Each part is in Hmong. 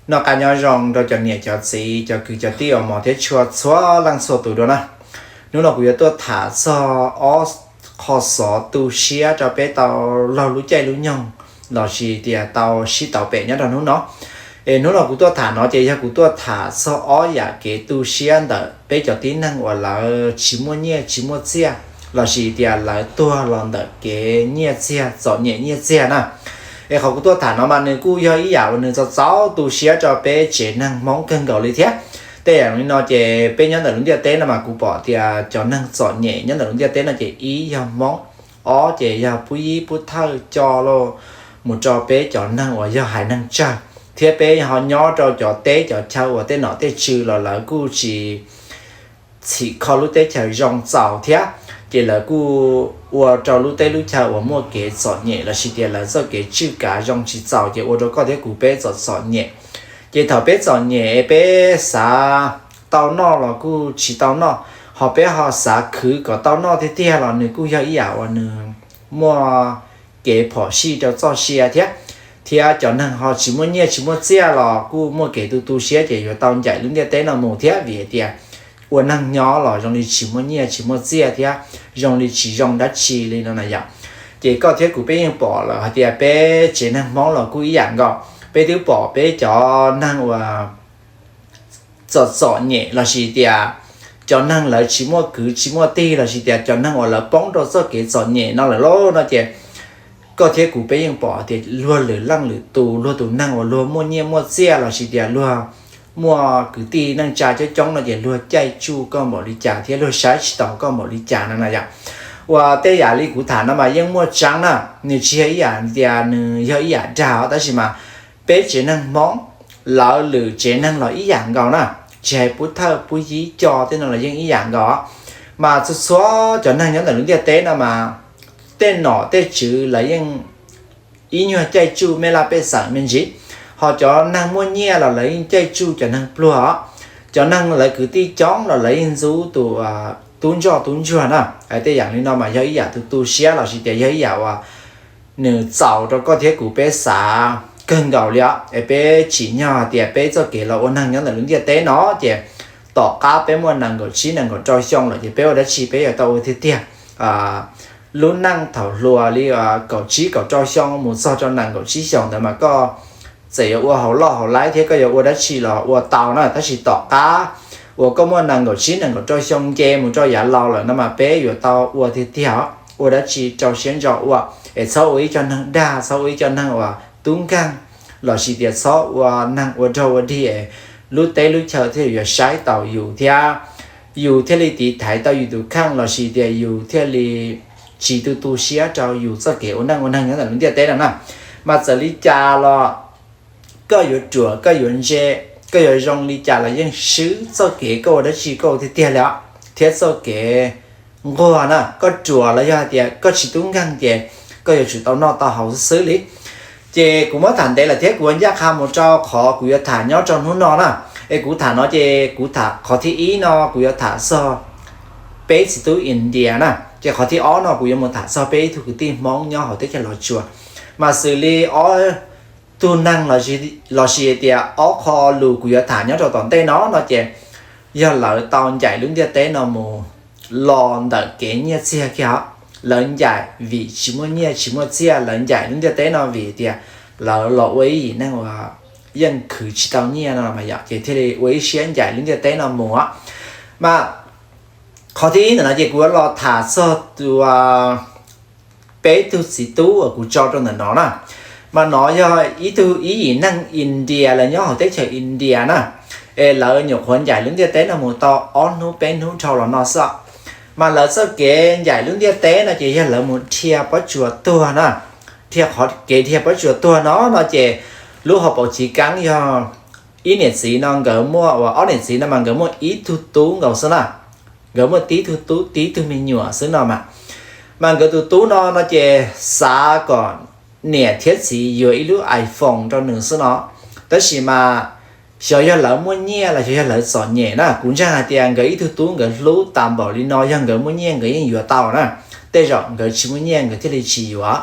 Noj qab nyob zoo rau cov niam cov txiv, cov kwv cov tij uas hmov thiab tshua txhua leej txhua tus dua na. Hnub no kuv yuav tuaj tham txog ob qho xov tu siab rau peb tau laug lub caij lub nyoog lossis tias tau sib tau pem nyob rau hnub no. Es hnub no kuv tuaj tham no ces yog kuv tuaj tham txog ob yam kev tu siab ntawm peb cov tib neeg uas lawv tsis muaj nyiaj tsis muaj txiaj lossis tias lawv tuag los ntawm kev nyiaj txiag, txom nyem nyiaj txiag na. Es qhov kuv tuaj tham no mas nws kuj yog ib yam uas nws txaus txaus tu siab rau peb tsev neeg Hmoob kawg nkaus li thiab. Tej yam li no ces peb nyob ntawm lub ntiaj teb no mas kuv pom tias cov neeg txom nyem nyob ntawm lub ntiaj teb no ces ib yog Hmoob, ob ces yog pub yib pub thawj coj los mus rau peb cov neeg uas yog haiv neeg tsawg, thiab peb ho nyob rau cov teb cov chaw uas tej nom tej tswv los lawv kuj tsis txhim kho lub teb chaws zoo txaus thiab. Ces lawv kuj ua rau lub teb lub chaw uas muaj kev txom nyem lossis tias lawv txoj kev tswj kav zoo tsis txaus ces ua rau koj thiab kuv peb txom txom nyem. Ces thaum peb txom nyem es peb xav tau noj los kuj tsis tau noj, ho peb ho xav khwv kom tau noj tiag tiag los nws kuj yog ib yam uas nws muaj kev phom sij rau txoj sia thiab. Thiab cov neeg ho tsis muaj nyiaj tsis muaj txiaj los kuj muaj kev tu tu siab ces yuav tau ncaim lub ntiaj teb no mus thiab vim hais tias ua neeg nyob los zoo li tsis muaj nyiaj tsis muaj txiaj thiab zoo li tsis zoo dab tsi li no na yom. Ces koj thiab kuv peb yeej pom lawm hais tias peb tsev neeg Hmoob los kuj ib yam nkaus, peb twb pom peb cov neeg uas txom txom nyem lossis tias cov neeg lawv tsis muaj kwv tsis muaj tij lossis tias cov neeg uas lawv poob rau txoj kev txom nyem no lawm lauj no ces koj thiab kuv peb yeej pom tias luag lwm leej lwm tus, luag tus neeg uas luag muaj nyiaj muaj txiaj lossis tias luag muaj kwv tij neej tsa coob coob no ces luag caij tsuj koj npaum li cas thiab luag saib tsis taus koj npaum li cas no na yom. Uas tej yam li kuv tham no mas yeej muaj tseeb na, nws tsis yog ib yam tias nws yog ib yam dag os, tab sis mas peb tsev neeg Hmoob lawv lwm tsev neeg los ib yam nkaus na, tsis hais pub thawj pub yib coj tej no los yeej ib yam nkaus. Mas txhua txhua cov neeg nyob ntawm lub ntiaj teb no mas tej nom tej tswv lawv yeej ib nyuag caij tsuj mej laj pej xeem me ntsis, ho cov neeg muaj nyiaj los lawv yeej caij tsuj cov neeg pluag os. Cov neeg lawv kwv tij coob los lawv yeej ntxub tus tub ntsoj tub ntsuag na. Tej yam li no mas yog ib yam tus tu siab lossis tias yog ib yam uas nws txaus rau koj thiab kuv peb xav kawg nkaus li os. Es peb tsim nyog hais tias peb txoj kev los ua neeg nyob ntawm lub ntiaj teb no ces tom qab peb muaj nees nkaum tsib nees nkaum rau xyoo lawm ces peb ua dab tsi peb yuav tau ua tiag tiag. Lub neej thaum hluas li kaum tsib kaum rau xyoo mus txog rau nees nkaum tsib xyoos ntawd mas koj txawm yuav ua hauv loj hauv laib thiab koj yuav ua dab tsi los ua tau na, tab sis tom qab uas koj muaj nees nkaum tsib nees nkaum rau xyoo nce mus rau yav laus lawm no mas peb yuav tau ua tiag tiag os, ua dab tsi rau siab ntso ua, es txhob ua ib co neeg dag, txhob ua ib co neeg uas tub nkeeg, lossis tias txhob ua neeg ua rog ua dig es lub teb lub chaw thiaj yuav saib taus yus thiab yus thiaj li tiv thaiv tau yus tus kheej lossis tias yus thiaj li tsis tu tu siab rau yus txoj kev ua neej ua neeg nyob ntawm lub ntiaj teb no na. Mas txawm li cas los koj yuav ruam koj yuav ntse, koj yuav zoo li cas los yeej swb txoj kev koj ua dab tsi koj ua tiag tiag li os, thiab txoj kev nquag na, koj ruam los yog hais tias koj tsis tub nkeeg ces koj yuav tsum tau noj tau haus xwb xwb li. Ces kuv muab tham ntev lawm thiab kuv ua ncaj qha mus rau qhov kuv yuav tham nyob rau hnub no na. Es kuv tham no ces kuv tham qhov thib ib no kuv yuav tham txog peb txiv tub India na, ces qhov thib ob no kuv yuav mus tham txog peb ib tug kwv tij Hmoob nyob hauv teb chaws Los Tsuas. Mas xws li ob tug neeg lossis tias ob qho lus kuv yuav tham nyob rau tom ntej no no ces yog lawv tau ncaim lub ntiaj teb no mus los ntawm kev nyiaj txiag kiag os. Lawv ncaim vim tsis muaj nyiaj tsis muaj txiaj, lawv ncaim lub ntiaj teb no vim tias lawv los ua ib yim neeg uas yeej khwv tsis tau nyiaj no mas yom, ces thiaj li ua ib siab ncaim lub ntiaj teb no mus. Mas qhov thib ib ntawm no ces kuv yuav los tham txog tus peb tug txiv tub uas kuv tso rau ntawm no na. Mas no yog ib tug ib yim neeg India, lawv nyob hauv teb chaws India na. Es lawv nyuam qhuav ncaim lub ntiaj teb no mus tau ob hnub peb hnub dhau los no xwb. Mas lawv txoj kev ncaim lub ntiaj teb no ces yog lawv mus dhia pob tsuas tuag na. Dhia qhov kev dhia pob tsuas tuag no no ces lub hauv paus chiv keeb yog ib niam txiv no nkawd muaj, uas ob niam txiv no mas nkawd muaj ib tug tub nkaus xwb na. Nkawd muaj tib tug tub tib tug me nyuam xwb no mas. Mas nkawd tus tub no no ces xav kom niam thiab txiv yuav ib lub iPhone rau nws xwb no. Tab sis mas xyov yog lawv muaj nyiaj los xyov yog lawv txom nyem na, kuv ntseeg hais tias nkawd ib tug tub nkawd hlub tas npaum li no yog nkawd muaj nyiaj nkawd yeej yuav tau na. Tej zaum nkawd tsis muaj nyiaj nkawd thiaj li tsis yuav.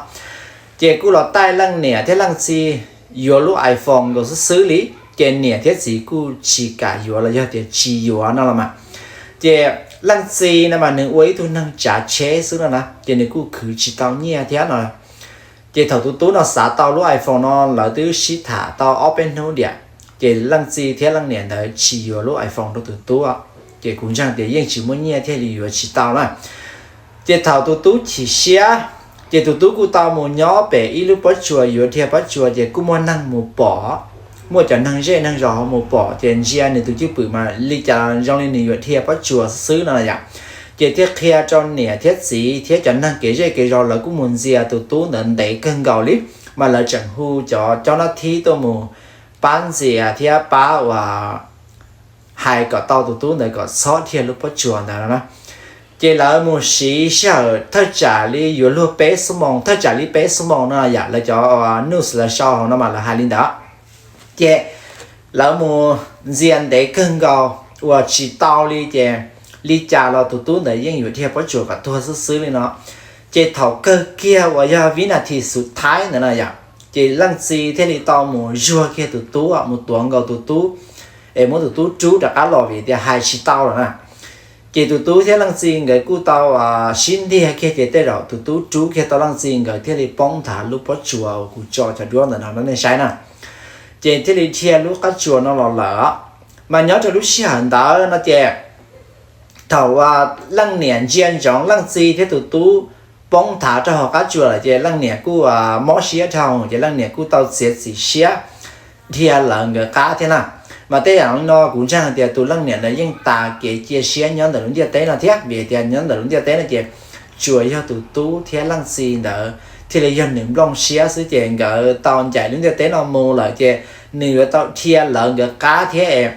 Ces kuj los taij leej niam thiab leej txiv yuav lub iPhone nkaus xwb xwb li. Ces niam thiab txiv kuj tsis kam yuav los yog tias tsis yuav no los mas. Ces leej txiv no mas nws ua ib tug neeg tsav tsheb xwb no na, ces nws kuj khwv tsis tau nyiaj thiab no. Ces thaum tus tub no xav tau lub iPhone no, lawv twb sib tham tau ob peb hnub diam, ces leej txiv thiab leej niam ntawd tsis yuav lub iPhone rau tus tub. Ces kuv ntseeg tias yeej tsis muaj nyiaj thiaj li yuav tsis tau na. Ces thaum tus tub chim siab, ces tus tub kuj tau mus nyob pem ib lub pob tsuas yuav dhia pob tsuas, ces kuj muaj neeg mus pom, muaj cov neeg zej neeg zos ho mus pom, ces ntsia nws tus cwj pwm mas li cas zoo li nws yuav dhia pob tsuas xwb no yom. Ces thiaj qhia rau niam thiab txiv thiab cov neeg kev zej kev zos, lawv kuj mus ntxias tus tub ntawd ntev kawg nkaus li, mas lawv tseem hu cov cob nab thib tuaj mus pab ntxias thiab pab uas hais kom tau tus tub ntawd kom txhob dhia lub pob tsuas ntawd no na. Ces lawv mus siv sij hawm thawj tsam li yuav luag peb xuab moos, thawj tsam li peb xuab moos no yom, lawv cov news lawv sau hauv no mas lawv hais li ntawd. Ces lawv mus ntxias ntev kawg nkaus uas tsis tau li, ces li cas los tus tub ntawd yeej yuav dhia pob tsuas kom tuag xwb xwb li no. Ces thaum kawg kiag uas yog vib nas this xub thawj ntawd no yom, ces leej txiv thiaj li tau mus zuag kiag tus tub, mus tuav nkaus tus tub, es muab tus tub rub rov qab los vim tias hais tsis tau lawm na. Ces tus tub thiab leej txiv nkawd kuj tau sib ntiag kiag, ces tej zaum tus tub rub kiag tau leej txiv, nkawd thiaj li poob nthav lub pob tsuas uas kuv tso cov duab ntawm no rau nej saib na. Ces thiaj li dhia lub qab tsuas no los lawm. Mas nyob rau lub sij hawm ntawd no ces thaum leej niam ntsia ntsoov leej txiv thiab tus tub poob nthav rau hauv qab tsuas lawm ces leej niam kuj mob siab dhau, ces leej niam kuj tau txiav txim siab dhia lawv nkawd qab thiab na. Mas tej yam li no kuv ntseeg hais tias tus leej niam ntawd yeej tas kev cia siab nyob ntawm lub ntiaj teb no thiab, vim tias nyob ntawm lub ntiaj teb no ces tsuas yog tus tub thiab leej txiv ntawd thiaj li yog nws nplooj siab xwb, ces nkawd tau ncaim lub ntiaj teb no mus lawm ces nws yuav tau dhia lawv nkawd qab thiab es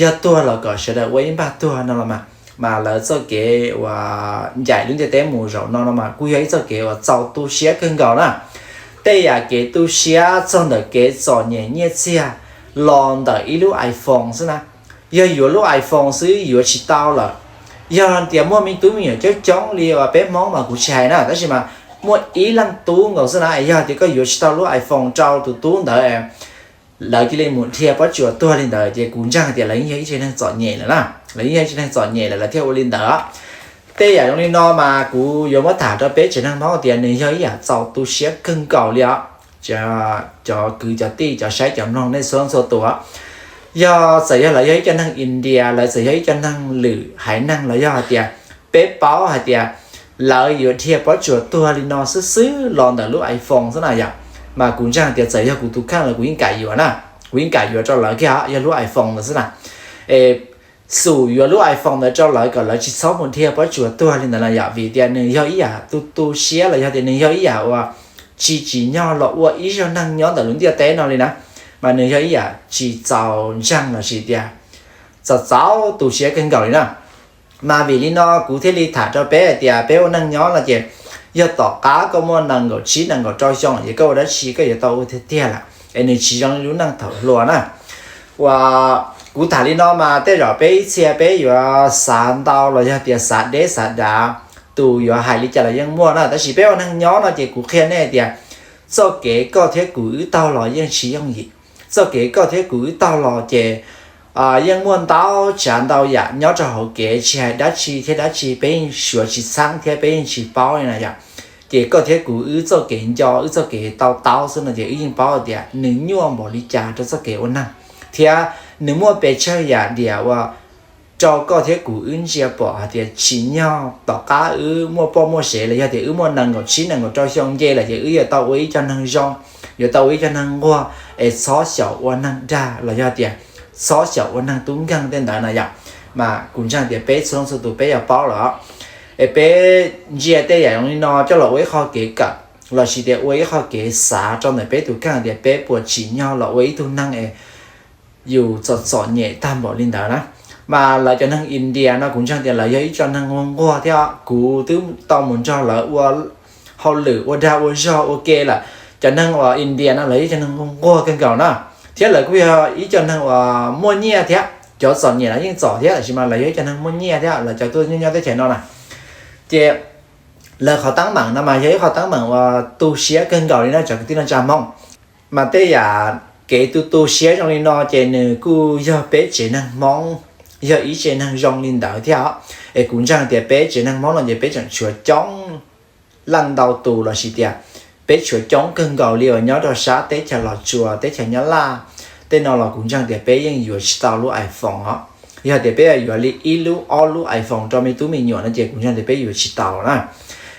yog tuag los kom sawv daws ua ib npaj tuag no los mas. Mas lawv txoj kev uas ncaim lub ntiaj teb mus zaum no no mas kuj yog ib txoj kev uas txaus tu siab kawg nkaus na. Tej yam kev tu siab txog ntawm kev txom nyem nyiaj txiag los ntawm ib lub iPhone xwb na. Yog yuav lub iPhone xwb yuav tsis tau lawm. Yog tias muaj me tub me nyuam coob coob li uas peb Hmoob mas kuv tsis hais na, tab sis mas muaj ib leej tub nkaus xwb na, yog tias koj yuav tsis tau lub iPhone rau tus tub ntawd, lawv cia li mus dhia pob tsuas tuag li ntawd ces kuv ntseeg tias lawv yeej yog ib tsev neeg txom nyem lawm na. Lawv yeej yog ib tsev neeg txom nyem lawm, lawv thiaj ua li ntawd. Tej yam zoo li no mas kuv yuav muab tham rau peb tsev neeg Hmoob tias nws yog ib yam txaus tu siab kawg nkaus li os. Cov kwv cov tij cov saib cov mloog nej txhua txhua tus, yog txawm yog lawv yog ib co neeg India, lawv txawm yog ib co neeg lwm haiv neeg los yog hais tias peb paub hais tias lawv yuav dhia pob tsuas tuag li no xwb xwb los ntawm lub iPhone xwb na yom, mas kuv ntseeg tias txawm yog kuv tus kheej los kuv yeej kam yuav na. Kuv yeej kam yuav rau lawv kiag yog lub iPhone ntawd xwb na. Es xum yuav lub iPhone ntawd rau lawv kom lawv tsis txhob mus dhia pob tsuas tuag li ntawd na yom, vim tias nws yog ib yam tu tu siab los yog tias nws yog ib yam uas tsis tsim nyog los ua ib zaug neeg nyob ntawm lub ntiaj teb no li na. Mas nws yog ib yam tsis txaus ntseeg los sis tias txaus txaus tu siab kawg nkaus li na. Mas vim li no kuv thiaj li tham rau peb hais tias peb ua neej nyob no ces yog tom qab koj muaj nees nkaum tsib nees nkaum rau xyoo ces koj ua dab tsi koj yuav tau ua tiag tiag lawm, es nws tsis zoo li lub neej thaum hluas na. Uas kuv tham li no mas tej zaum peb ib txhia peb yuav xav ntau los yog tias xav deb xav dav, tus yuav hais li cas los yeej muaj na, tab sis peb ua neej nyob no ces kuv qhia nej tias txoj kev koj thiab kuv wb taug los yeej tsis yooj yim. Txoj kev koj thiab kuv wb taug los ces yeej muaj ntau tsav ntau yam nyob rau hauv kev, tsis hais dab tsi thiab dab tsi peb yeej suav tsis txheeb thiab peb yeej tsis paub li na yom. Ces koj thiab kuv wb txoj kev nco wb txoj kev to taub xwb no ces wb yeej paub tias nws nyuaj npaum li cas rau txoj kev ua neeg, thiab nws muaj pes tsawg yam diam uas rau koj thiab kuv wb ntsia pom hais tias tsim nyog tom qab wb muaj poj muaj sev los yog tias wb muaj nees nkaum tsib nees nkaum rau xyoo nce lawm ces wb yuav tau ua ib co neeg zoo, yuav tau ua ib co neeg nquag, es txhob xyaum ua neeg dag los yog tias txhob xyaum ua neeg tub nkeeg tej ntawd na yom. Mas kuv ntseeg tias peb txhua leej txhua tus peb yuav paub lawm. Es peb ntsia tej yam zoo li no coj los ua ib qho kev kawm los sis tias ua ib qho kev xav rau ntawm peb tus kheej tias peb puas tsim nyog los ua ib tug neeg es yus txom txom nyem tag npaum li ntawd na. Mas lawv cov neeg India no kuv ntseeg tias lawv yog ib co neeg nquag nquag thiab, kuv twb tau mus nrog lawv ua hauj lwm ua dag ua zog ua ke lawm. Cov neeg uas India no lawv yog ib co neeg nquag nquag kawg nkaus na, thiab lawv kuj yog ib co neeg uas muaj nyiaj thiab. Cov txom nyem lawv yeej txom thiab, tab sis mas lawv yog ib co neeg muaj nyiaj thiab, lawv cov tuaj nyob nyob teb chaws no na. Ces lawv qhov teeb meem no mas yog ib qho teeb meem uas tu siab kawg nkaus li na cov kwv tij neej tsa Hmoob. Mas tej yam kev tu tu siab zoo li no ces nws kuj yog peb tsev neeg Hmoob yog ib tsev neeg zoo li ntawd thiab os. Es kuv ntseeg tias peb tsev neeg Hmoob no ces peb tseem tshuav coob leej ntau tus lossis tias peb tshuav coob kawg nkaus li uas nyob rau sab teb chaws Los Tsuas, teb chaws Nyab Laj tej no los kuv ntseeg tias peb yeej yuav tsis tau lub iPhone os. Yog tias peb yuav li ib lub ob lub iPhone rau me tub me nyuam no ces kuv ntseeg tias peb yuav tsis tau na.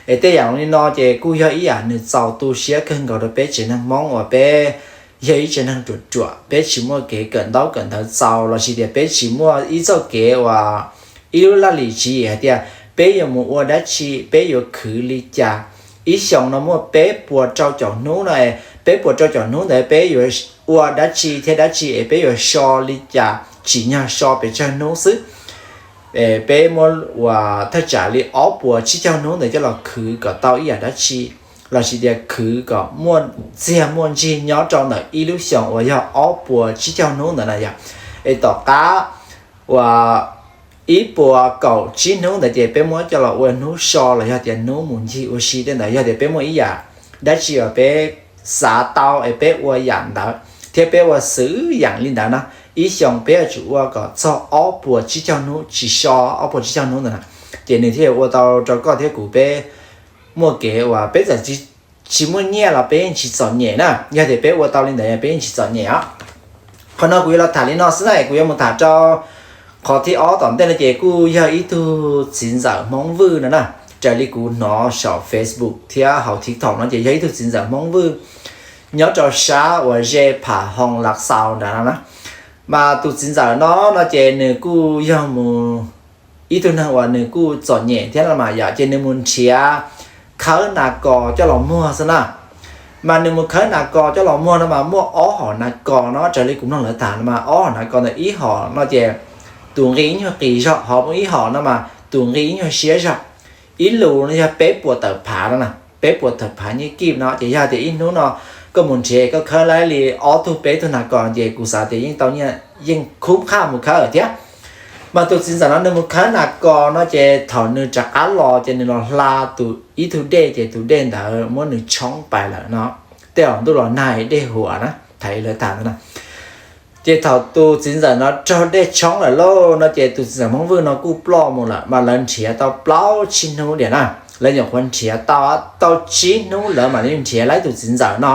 Es tej yam li no ces kuj yog ib yam nws txaus tu siab kawg nkaus rau peb tsev neeg Hmoob uas peb yog ib tsev neeg ruam ruam, peb tsis muaj kev kawm ntaub kawm ntawv txaus lossis tias peb tsis muaj ib txoj kev uas ib lub laj lim tswv yim hais tias peb yuav mus ua dab tsi, peb yuav khwv li cas. Ib xyoos no muaj peb puas rau caum hnub no, peb puas rau caum hnub ntawd peb yuav ua dab tsi thiab dab tsi es peb yuav so li cas, tsim nyog so pes tsawg hnub xwb. Peb muab uas thaj tsam li ob puas tsib caug hnub ntawd coj los khwv kom tau ib yam dab tsi, lossis tias khwv kom muaj txiag muaj ntsig nyob rau ntawm ib lub xyoos uas yog ob puas tsib caug hnub ntawd na yom. Es tom qab uas ib puas kaum tsib hnub ntawd ces peb muab coj los ua hnub so los yog tias hnub mus ncig ua si tej ntawd, yog tias peb muaj ib yam dab tsi uas peb xav tau es peb ua yam ntawd thiab peb ua xwv yam li ntawd na, ib xyoos peb yuav tsum ua kom txog ob puas tsib caug hnub, tsis so ob puas tsib caug hnub ntawd na, ces nws thiaj yuav ua tau rau koj thiab kuv peb muaj kev uas peb txawm tsis muaj nyiaj los peb yeej tsis txom nyem na. Yog tias peb ua tau li ntawd peb yeej tsis txom nyem os. Qhov no kuv yuav los tham li no xwb na, kuv yuav mus tham rau qhov thib ob tom ntej no ces kuj yog ib tug txiv ntxawm Hmoob Vwj no na. Raws li kuv hnov saum Facebook thiab hauv TikTok no ces yog ib tug txiv ntxawm Hmoob Vwj nyob rau sab uas ze Pham Hoos Lav Xaus nrad no na. Mas tus txiv ntxawm no no ces nws kuj yog mus ib tug neeg uas nws kuj txom nyem thiab no mas yom, ces nws mus nrhiav khawb nas kos coj los muag xwb na. Mas nws mus khawb nas kos coj los muag no mas muaj ob hom nas kos no, raws li kuv mloog lawv tham no mas ob hom nas kos ntawd ib hom no ces tus nqi ib nyuag qis zog, ho muaj ib hom no mas tus nqi ib nyuag siab zog. Ib lus no yog peb puas tawm phav no na, peb puas tawm phav nyiaj kib no ces yog tias ib hnub no koj mus nrhiav koj khawb laib li ob tug peb tug nas kos ces kuv xav tias yeej tau nyiaj, yeej khub qhaj mus khawb thiab. Mas tus txiv ntxawm no nws mus khawb nas kos no ces thaum nws rov qab los ces nws los hla tus ib tug dej ces tus dej ntawd muab nws tshoob pais lawm no. Tej zaum ntuj los nag dej huam na, tham li lawv tham ntawd na. Ces thaum tus txiv ntxawm no raug dej tshoob lawm lauj no ces tus txiv ntxawm Hmoob Vwj no kuj ploj mus lawm, mas lawv nrhiav tau plaub tsib hnub diam na. Lawv nyuam qhuav nrhiav tau, tau tsib hnub lawv mam li nrhiav laib tus txiv ntxawm no.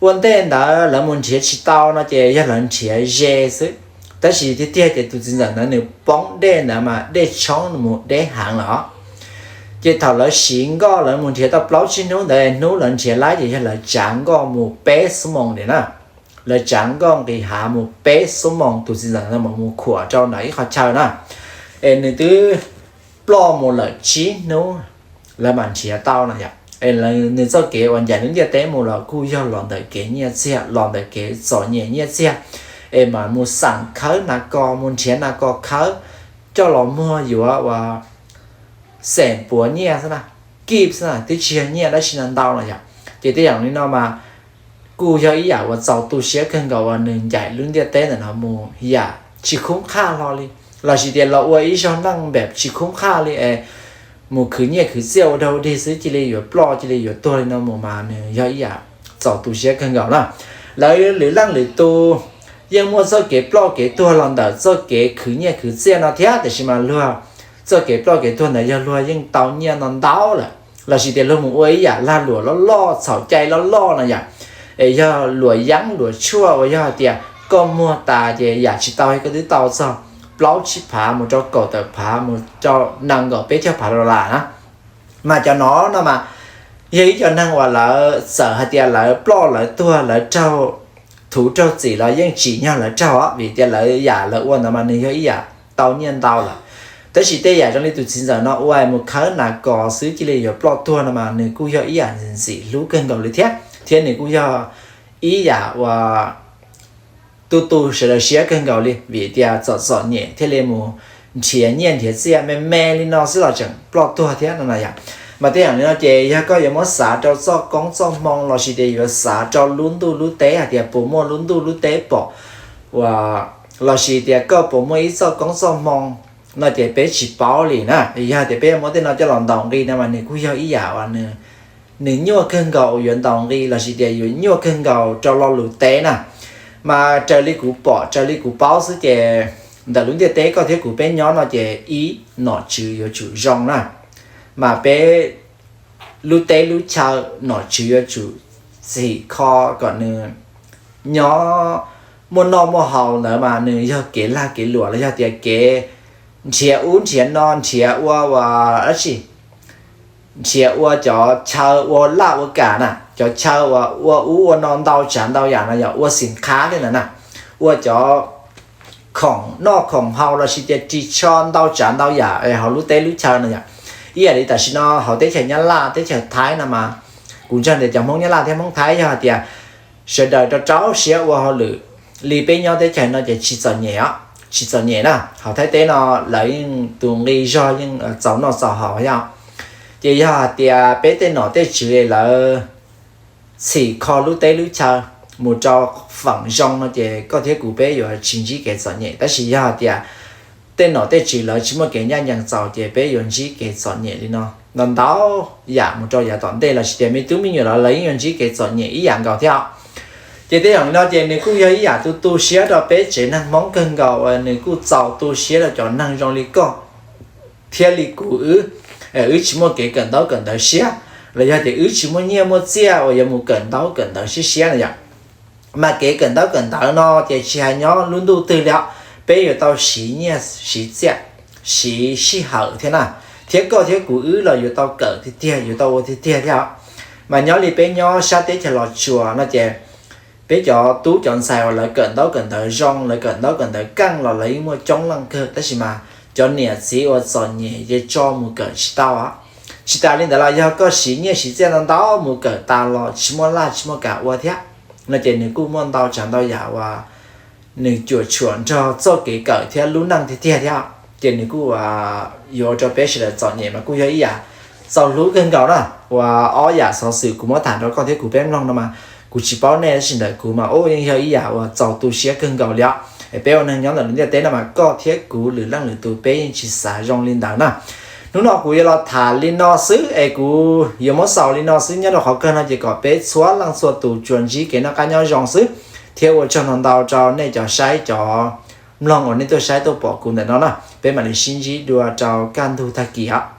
Ua ntej ntawd lawv mus nrhiav tsis tau no ces yog lawv nrhiav ze xwb. Tab sis tiag tiag ces tus txiv ntxawm ntawd nws poob dej ntawd mas dej tshoob mus deb heev lawm os. Ces thaum lawv siv nkoj lawv mus nrhiav tau plaub tsib hnub ntawd, hnub lawv nrhiav laib ces yog lawv tsav nkoj mus peb xuab moos diam na. Lawv tsav nkoj nqis hav mus peb xuab moos, tus txiv ntxawm ntawd mam mus khuam rau ntawm ib qhov chaw na. Es nws twb ploj mus lawm tsib hnub lawv mam nrhiav tau no yom. Es nws txoj kev uas ncaim lub ntiaj teb mus los kuj yog los ntawm kev nyiaj txiag, los ntawm kev txom nyem nyiaj txiag. Es mas mus xeem khawb nas kos, mus nrhiav nas kos khawb coj los muag yuav uas xeem puav nyiaj xwb na, kib xwb na, twb tsis yog nyiaj dab tsi no ntau no yom. Ces tej zaum li no mas kuj yog ib yam uas txaus tu siab kawg nkaus uas nws ncaim lub ntiaj teb ntawm no mus yam tsis khub qhaj hlo li, lossis tias los ua ib zog neej npem tsis khub qhaj li es mus khwv nyiaj khwv txiaj ua dog dig xwb cia li yuav ploj cia li yuav tuag li no mus mas nws yog ib yam txaus tu siab kawg nkaus na. Lawv lwm leej lwm tus yeej muaj txoj kev ploj kev tuag los ntawm txoj kev khwv nyiaj khwv txiaj no thiab, tiam sis mas luag txoj kev ploj kev tuag ntawd yog luag yeej tau nyiaj no ntau lawm, lossis tias luag mus ua ib yam lag luam loj loj, txhaum cai loj loj no yom. Es yog luam yeeb luam tshuaj uas yog hais tias koj muag tas ces yam tsis tau, koj twb tau txog plaub tsib phav mus rau kaum tawm phav mus rau nees nkaum peb caug phav dollar na. Mas cov no no mas yog ib co neeg uas lawv txawm hais tias lawv ploj lawv tuag lawv raug thuv raug txim los yeej tsim nyog lawv raug, vim tias lawv yam lawv ua ntawd mas nws yog ib yam tau nyiaj ntau lawm. Tab sis tej yam zoo li tus txiv ntxawm no ua mus khawb nas kos xwb cia li yuav ploj tuag no mas nws kuj yog ib yam ntxim hlub kawg nkaus li thiab, thiab nws kuj yog ib yam uas tu tu sawv daws siab kawg nkaus li, vim tias txom txom nyem thiaj li mus nrhiav nyiaj nrhiav txiaj me me li no xwb los tseem ploj tuag thiab no na yom. Mas tej yam li no ces yog koj yuav muab xav rau txoj koob txoj hmoo lossis tias yuav xav rau lub ntuj lub teb hais tias puas muaj lub ntuj lub teb pom, uas lossis tias koj puas muaj ib txoj koob txoj hmoo no ces peb tsis paub li na. Yog tias peb muab tej no coj los ntaus nqi no mas nws kuj yog ib yam uas nws nyuaj kawg nkaus uas yuav ntaus nqi lossis tias yuav nyuaj kawg nkaus rau lo lus teb na. Mas raws li kuv pom, raws li kuv paub xwb ces ntawm lub ntiaj teb koj thiab kuv peb nyob no ces ib, nom tswv yuav tsum zoo na, mas peb lub teb lub chaw nom tswv yuav tsum txhim kho kom nws nyob muaj noj muaj haus ntawd mas nws yog kev lag kev luam los yog tias kev nrhiav ub nrhiav no, nrhiav ua ua dab tsi, nrhiav ua cov chaw ua laj ua kam na, cov chaw uas ua ub ua no ntau tsav ntau yam no yog ua xim qhab thiab ntawd na, ua cov khoom noj khoom haus los sis tias ris tsho ntau tsav ntau yam hauv lub teb lub chaw no yom. Ib yam li tam sim no hauv teb chaws Nyab Laj, teb chaws Thaib no mas kuv ntseeg tias cov Hmoob Nyab Laj thiab Hmoob Thaib yog hais tias sawv daws rau rau siab ua hauj lwm, li peb nyob teb chaws no ces tsis txom nyem os, tsis txom nyem na. Hauv Thaib teb no lawv yeej tus nqi zog yeej txaus noj txaus haus thiab. Ces yog hais tias peb tej nom tej tswv lawv txhim kho lub teb lub chaw mus rau feem zoo no ces koj thiab kuv peb yuav tsis ntsib kev txom nyem. Tab sis yog hais tias tej nom tej tswv lawv tsis muaj kev ncaj ncees txaus ces peb yuav ntsib kev txom nyem li no ntau ntau yam mus rau yav tom ntej los sis tias me tub me nyuam los lawv yeej yuav ntsib kev txom nyem ib yam nkaus thiab. Ces tej zaum li no ces nws kuj yog ib yam tu tu siab rau peb tsev neeg Hmoob kawg nkaus uas nws kuj txaus tu siab rau cov neeg zoo li koj thiab li kuv wb, wb tsis muaj kev kawm ntaub kawm ntawv siab, los yog tias wb tsis muaj nyiaj muaj txiaj uas yuav mus kawm ntaub kawm ntawv siab siab na yom. Mas kev kawm ntaub kawm ntawv no ces tsis hais nyob lub ntuj twg li os, peb yuav tau siv nyiaj siv txiaj, siv sij hawm thiab na, thiab koj thiab kuv wb los yuav tau kawm tiag tiag, yuav tau ua tiag tiag thiab os. Mas nyob li peb nyob sab teb chaws Los Tsuas no ces peb cov tub cov ntxhais uas lawv kawm ntaub kawm ntawv zoo, lawv kawm ntaub kawm ntawv keej los lawv yeej muaj coob leej kawg, tab sis mas cov niam txiv uas txom nyem ces tso mus kawm tsis tau. Tsis tas li ntawd los yog koj siv nyiaj siv txiaj ntau ntau mus kawm tas los tsis muaj laj tsis muaj kam ua thiab, no ces nws kuj muaj ntau tsav ntau yam uas nws cuam tshuam nrog txoj kev kawm thiab lub neej tiag tiag thiab, ces nws kuj yuav ua rau peb sawv daws txom nyem mas kuj yog ib yam txaus hlub kawg nkaus na. Uas ob yam xov xwm kuv muab tham rau koj thiab kuv peb mloog no mas kuv tsis paub nej, tab sis ntawm kuv mas ub yeej yog ib yam uas txaus tu siab kawg nkaus li os. Es peb ua neeg nyob ntawm lub ntiaj teb no mas koj thiab kuv lwm leej lwm tus peb yeej tsis xav zoo li ntawd na. Hnub no kuv yuav los tham li no xwb es kuv yuav muab xaus li no xwb, nyob rau qhov kawg no ces kom peb txhua leej txhua tus tsuas ntsib kev noj qab nyob zoo xwb, thiab ua tsaug ntau ntau rau nej cov saib cov mloog uas nej tuaj saib tuaj pom kuv ntawm no na. Peb mam li sib ntsib dua rau kaj ntug tag kis os.